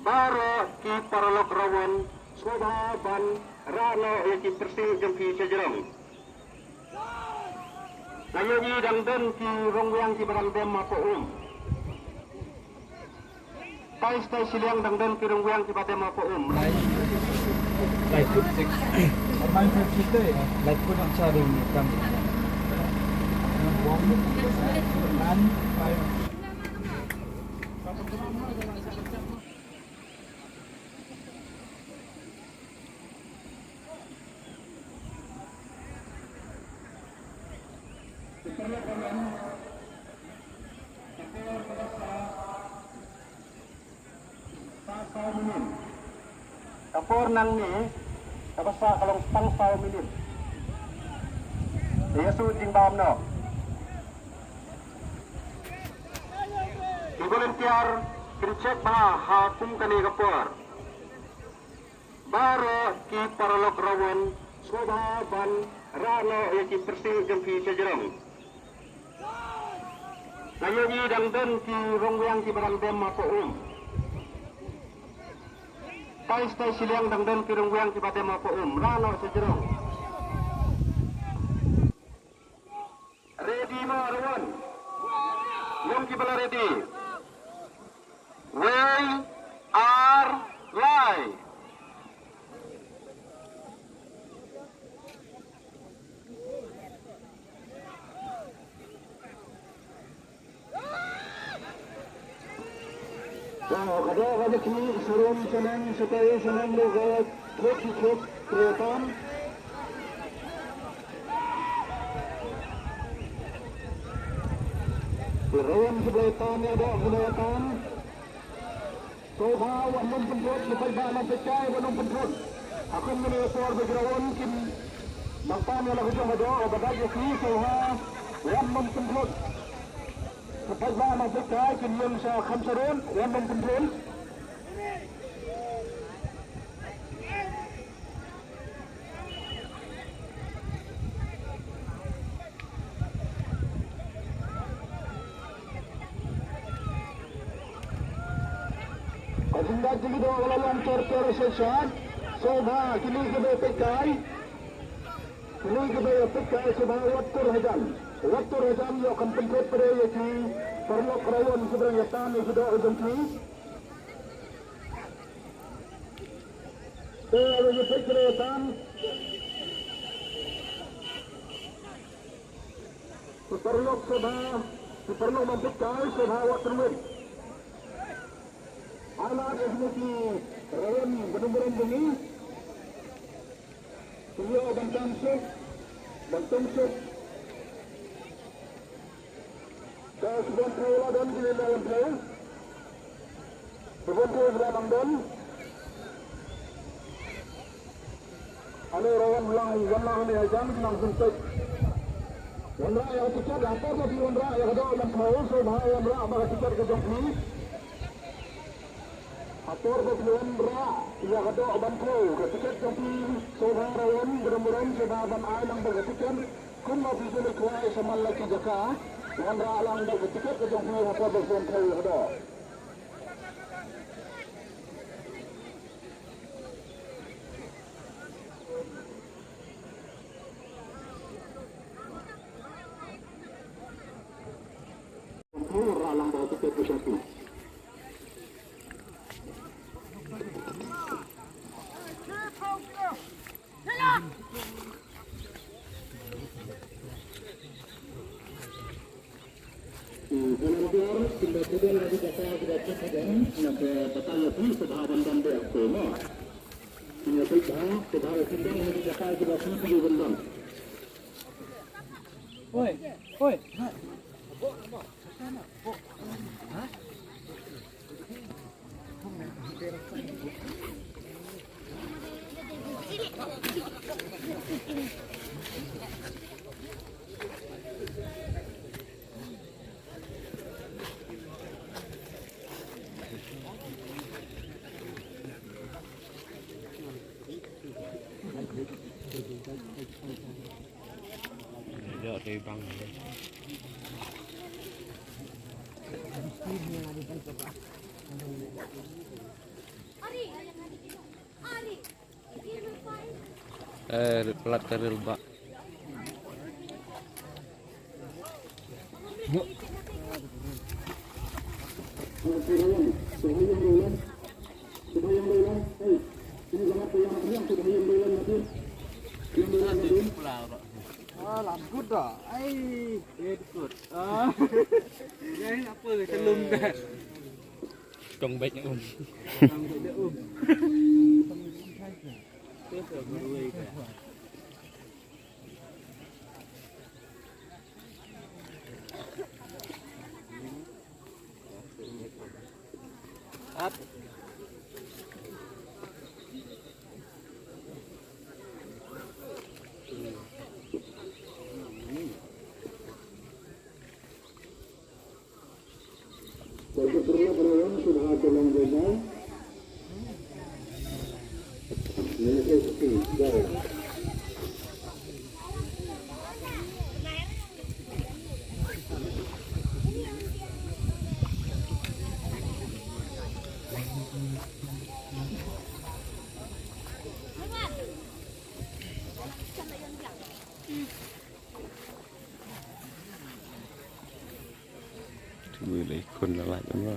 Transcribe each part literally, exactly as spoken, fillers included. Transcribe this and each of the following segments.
Baroh ki paralok rawon, sngewbha ban rah noh ïa ki pyrthei jong ki sha jrong. Nga ïohi dang don ki rong wiang kiba dang dem hapoh um. Tai, tai shiliang dang don ki rong wiang kiba dem hapoh um. Nine foot six. Nine foot six eh. Nine foot ang sa dong kam. Nine five. Ka por nangne kaba sah ka long tang saw minit. Te ïa shu jingbam noh. Ki volunteer kin check bha ha kum kane ka por. Baroh ki paralok rawon, sngewbha ban rah noh ïa ki pyrthei jong ki sha jrong. Nga ïohi dang don ki rong wiang kiba dang dem hapoh um. Tai, tai shiliang dang don ki rong wiang kiba dem hapoh um. Rah noh sha jrong. Ready mo, rawon? Long kiba la ready. Wei, ar, lai. Ka doh ka jong ki, sharum shaneng, shatai shaneng, ruh ka thut ki thut, trei tam. Ki rawon ki blei tam, ïa doh ki blei tam. Sngewbha wat nym pynthut, ki paidbah nongpeitkai wat nym pynthut. Ha kum kane ka por ba ki rawon kin nang pan ïa la ka jong ka doh, ba dei ïa ki, sngewbha wat nym pynthut. Ki paidbah nongpeitkai kin ïeng sha kham sharud, wat nym pynthut. Ka jingdait jong ki doh ka la long cor cor sha sha. Sngewbha kine kiba ïa peitkai. Kine kiba ïa peitkai sngewbha wat tur hajan. Wat tur hajan, ïoh kan pynthut pat ïa ki paralok rawon kiba dang ïa tan ïa ki doh jong ki. Te ïa ki peit ki ïa tan. Ki paralok sngewbha, ki paralok nongpeitkai sngewbha wat pynwit. Ai lad ïa kine ki rawon ba dum burom jong ngi. Ki ïoh ban tan suk, ban tong suk. Ka shu ban thew la don kine, la ban thew. Shu ban thew la nang don. Ano, rawon lang, wan lang ne hajan nang sngewthuh. Wanrah ïa ka tiket, ha por ba phi wanrah ïa ka doh ban thew, sngewbha wanrah bha ka tiket ka jong phi. Ha por ba phi wanrah ïa ka doh ban thew, ka tiket jong phi, sngewbha rawon, burom burom, sngewbha ban ai lang bha ka tiket. Kumba phi ju leit khwai shaman la ki jaka, wanrah lang bha ka tiket ka jong phi ha por ba phi wan thew ïa ka doh. Wanrah lang bha ka tiket ka jong phi. Volunteer, kin da kudal ha ki jaka kiba phi phi don, nga pynbna ïa phi sngewbha ban don beit hapoh mo. Kin ïa peit bha, sngewbha kin don ha ki jaka kiba phi phi don. Oi, oi. Eh, plat ka ril ba. Ah, lam kut dah. Ai, eh, kut. Ah. Ai, apa ke? Telung dah. Tong baik um. Tong baik um. Terus ke berwei ke? Up. Wei la i khun la lait ma.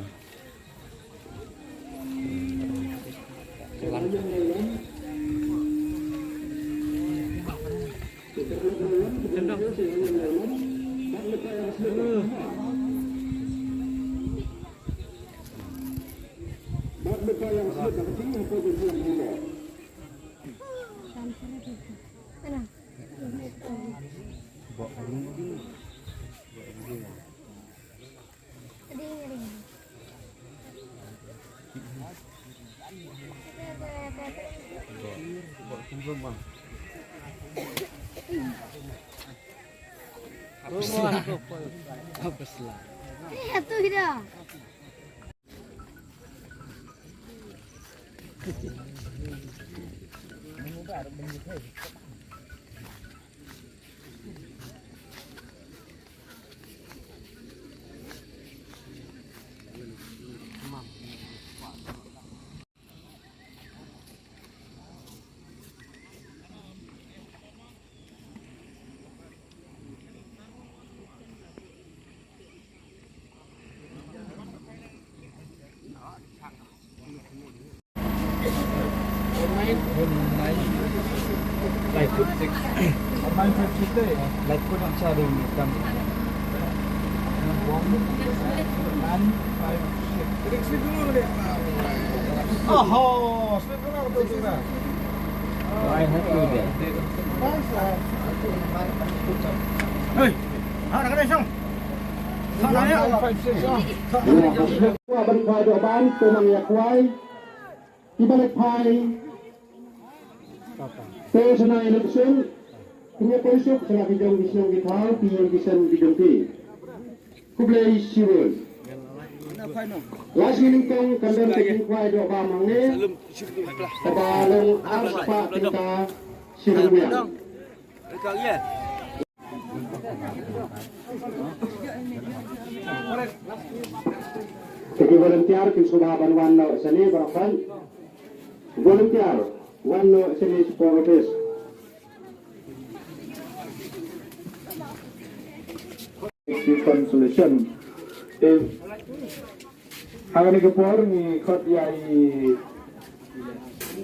Nine foot six. Nine foot six eh. Nine foot ang sa dong ni kam. One, nine, five, six. Oho, slip kena betul tu dah. Hey, ha, nak kena isong. Ha, nak ya. Wa ban kwai doh ban, tu nang ya kwai. Ki ba leh phai. Te sha na election. Kine poi suk sha ki jong ki shnong ki thaw, ki ïing ki sem ki jong ki. Khublei shibun. Lashai nyngkong kan don ka jingkwai doh bam hangne. Kaba long ar spah tyngka shi ryngwiang. Te ki volunteer kin sngewbha ban wan noh shane baroh khoit. Volunteer, wan noh shane shapoh office. Consolation. Te ha kane ka por ngi khot ïa i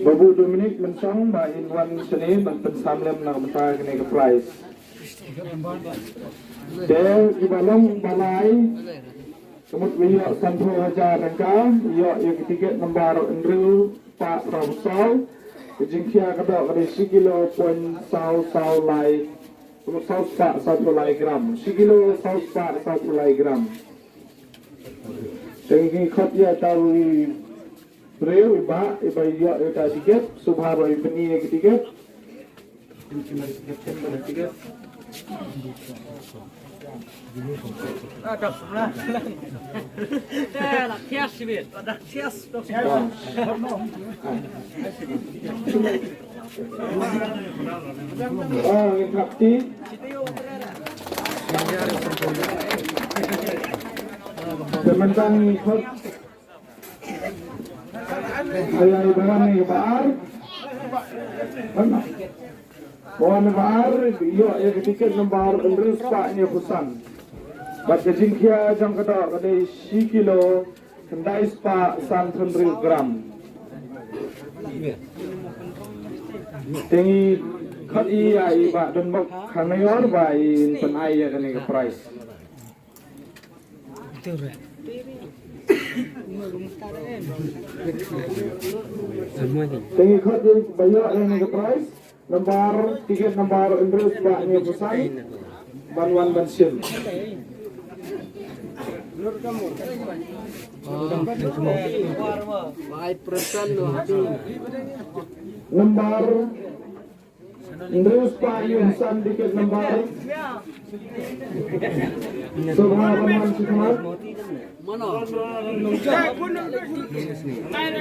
Babu Dominic Mynsong ba in wan shane ban pynsam lem na ka bynta kane ka prize. Te i ba long ba lai ka mut ba ïoh sanphew hajar tyngka, ïoh ïa ka tiket number hynriew spah phra phew saw. Ka jingkhia ka doh ka dei shi kilo point saw saw lai. Ka mut saw spah saw phew lai gram. Shi kilo saw spah saw phew lai gram. Te ngi khot ïa uta u briew, i bah, i ba ïoh ïa ka tiket, sngewbha ba i pyni ïa ka tiket. Ah, ngi thap ti. Te mynta ngi khot Ïa i ba wan ne i ba ar. Wan ba ar, ïoh ïa ka tiket nambar hynriew spah hynñiew phew san. Bad ka jingkhia jong ka doh ka dei shi kilo khyndai spah san phew hynriew gram. Te ngi khot ïa i Bah Donbok Kharnaior ba in pynai ïa kane ka prize. Te ngi khot ïa i ba ïoh ïa kane ka prize. Nambar, tiket nambar hynriew spah hynñiew phew san. Ban wan ban shim. Nambar hynriew spah hynñiew phew san, tiket nambar. Sngewbha ban wan sha khmat.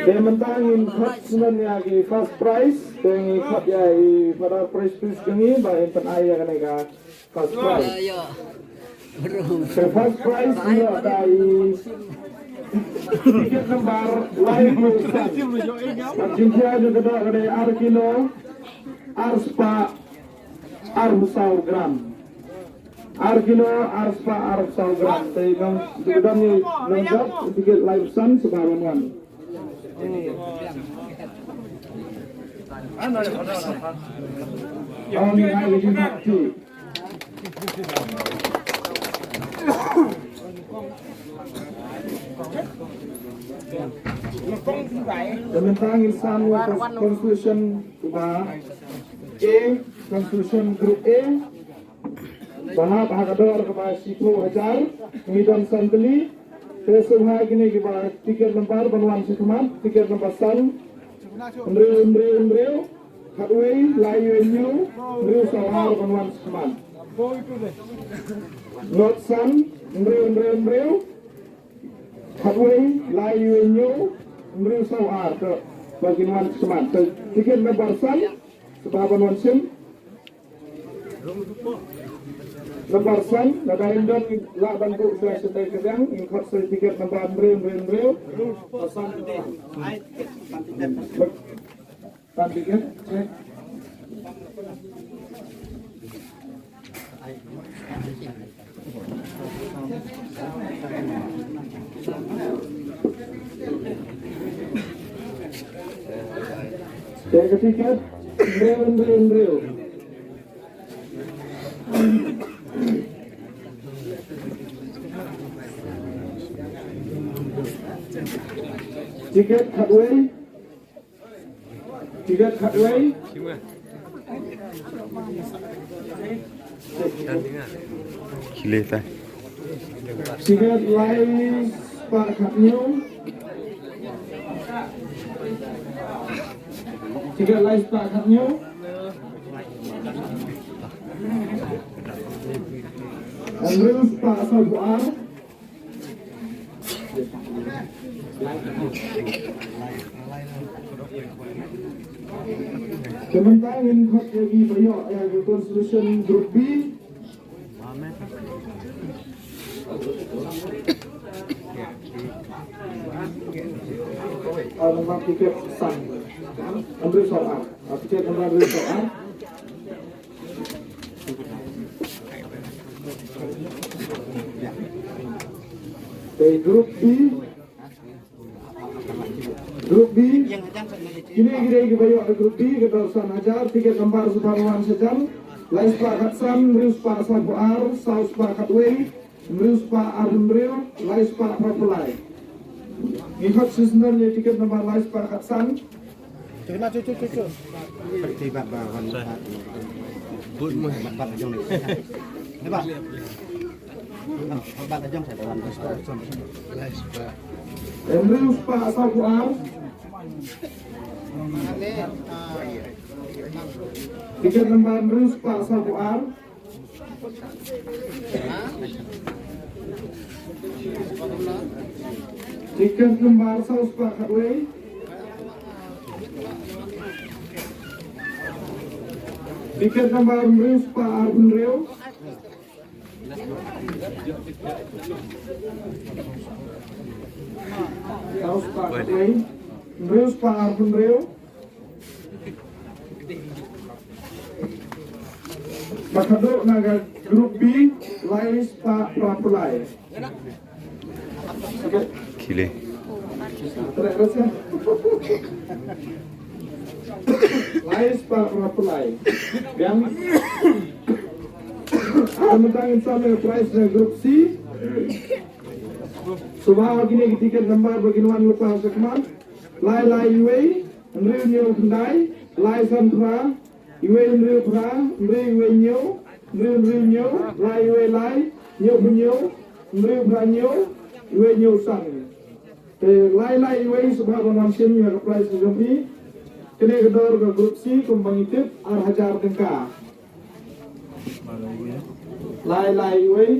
Te mynta ngin khot sngewbha ïa ki first prize, te ngi khot ïa i Father Priest Priest jong ngi ba in pynai ïa kane ka first prize. Te first prize ïoh da i tiket nambar lai hynriew san. Bad jingkhia jong ka doh ka dei ar kilo ar spah arphew saw gram. Ar kilo ar spah arphew saw gram. Te nong dukdam ni nong jop tiket lai hynriew san sngewbha ban wan. Ong ni ai ni ti. Te mynta ngin sam ïa ka consolation ba A, consolation group A. Ba hap ha ka dor kaba shiphew hajar, ngi don san tylli. Te sngewbha ïa kine kiba tiket nambar ban wan sha khmat, tiket nambar san, hynriew hynriew hynriew, khatwei lai wei hynñiew, hynriew saw ar ban wan sha khmat. Nod san, hynriew hynriew hynriew, khatwei lai wei hynñiew, hynriew saw ar, to ba kin wan sha khmat. Te tiket nambar san, sngewbha ban wan shim. Nambar san, lada ym don lah ban buh sha shatei ka liang, ngin khot sa tiket nambar hynriew hynriew hynriew. San. San tiket, check. Check ka tiket, hynriew hynriew hynriew. Tiket khatwei. Tiket khatwei. Khie leit. Tiket lai spah khathynñiew. Tiket lai spah khathynñiew. Hynriew spah sawphew ar. Te mynta ngin khot ïa ki ba ïoh ïa ka consolation group B. Ah, nambar tiket san. Hynriew saw ar. Ah, tiket nambar hynriew saw ar. Te group B. Group B. Kine ki dei kiba ïoh ha group B, ka dor san hajar, tiket nambar sawphew wan sha jan, lai spah khatsan, hynriew spah sawphew ar, saw spah khatwei, hynriew spah arphew hynriew, lai spah phraphew lai. Ngi khot shisien ïa tiket nambar lai spah khatsan. Bud mo. Hynriew spah sawphew ar. Tiket nambar hynriew spah sawphew ar. Tiket nambar saw spah khatwei. Tiket nambar hynriew spah arphew hynriew. Saw spah khatwei. Hynriew spah arphew hynriew. Ba khatduh na ka group B, lai spah phra phew lai. Khie lei. Lai spah phra phew lai. Biang. Mynta ngin sam ïa ka prize na group C. Sngewbha kine ki tiket number ba kin wan lypa shakhmat. Lai lai wei, hynriew hynñiew khyndai, lai san phra, wei hynriew phra, hynriew wei hynñiew, hynriew hynriew hynñiew, lai wei lai, hynñiew hynñiew, hynriew phra hynñiew, wei hynñiew san. Te lai lai wei sngewbha ban wan shim ïa ka prize ka jong phi. Kane ka dor ka group C kumba ngi tip ar hajar tyngka. Lai lai wei.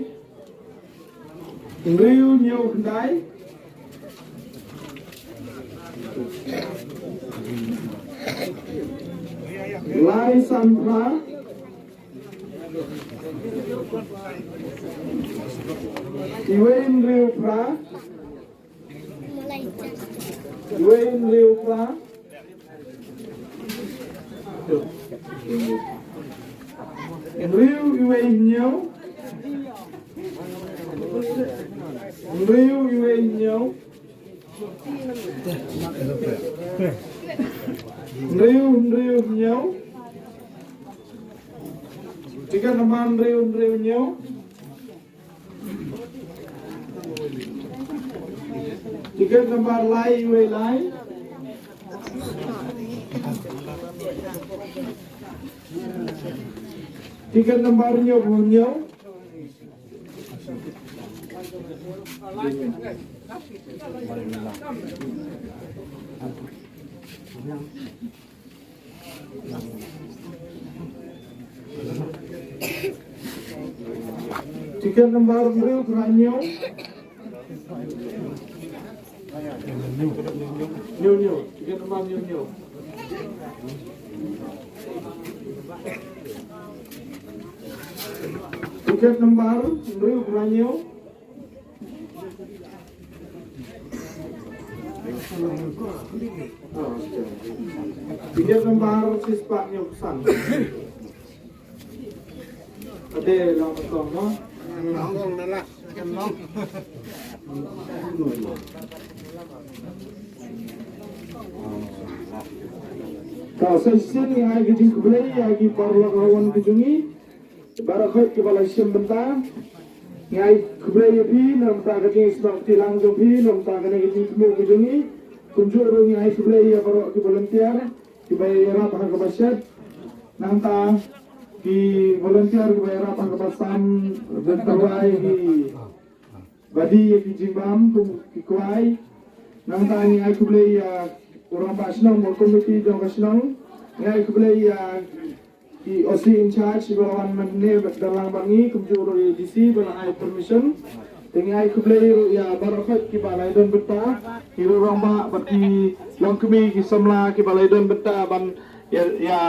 Hynriew hynñiew khyndai. Lai san phra. Wei hynriew phra. Wei hynriew phra. Hynriew wei hynñiew. Hynriew wei hynñiew. Hynriew hynriew hynñiew. Tiket number hynriew hynriew hynñiew. Tiket number lai wei lai. Tiket number hynñiew hynñiew. Tiket number hynriew phra hynñiew. Hynñiew hynñiew. Tiket number hynñiew hynñiew. Tiket number hynriew phra hynñiew. Tiket number shispah hynñiew phew san. Ade long kong mo. Ka session ngi ai ka jingkhublei ïa ki paralok rawan ki jong ngi. Baroh khoit kiba la shim bynta. Ngi ai khublei ïa phi na bynta ka jingsnoh kti lang jong phi, na bynta kane ka jingthmu ka jong ngi. Kumjuh ruh ngi ai khublei ïa baroh ki volunteer kiba ïarap ha kaba shet. Nangta ki volunteer kiba ïarap ha kaba sam, bynta wai ki ba die ïa ki jingbam kum ki kwai. Nangta ngi ai khublei ïa u rangbah shnong, u komiti jong ka shnong. Ngi ai khublei ïa ki O C in charge ba la wan mynne bad dang lang bad ngi, kumjuh ruh ïa D C ba la ai permission. Te ngi ai khublei ruh ïa baroh khoit kiba la ïadon bynta, ki rangbah bad ki longkmie ki samla kiba la ïadon bynta ban ïa, ïa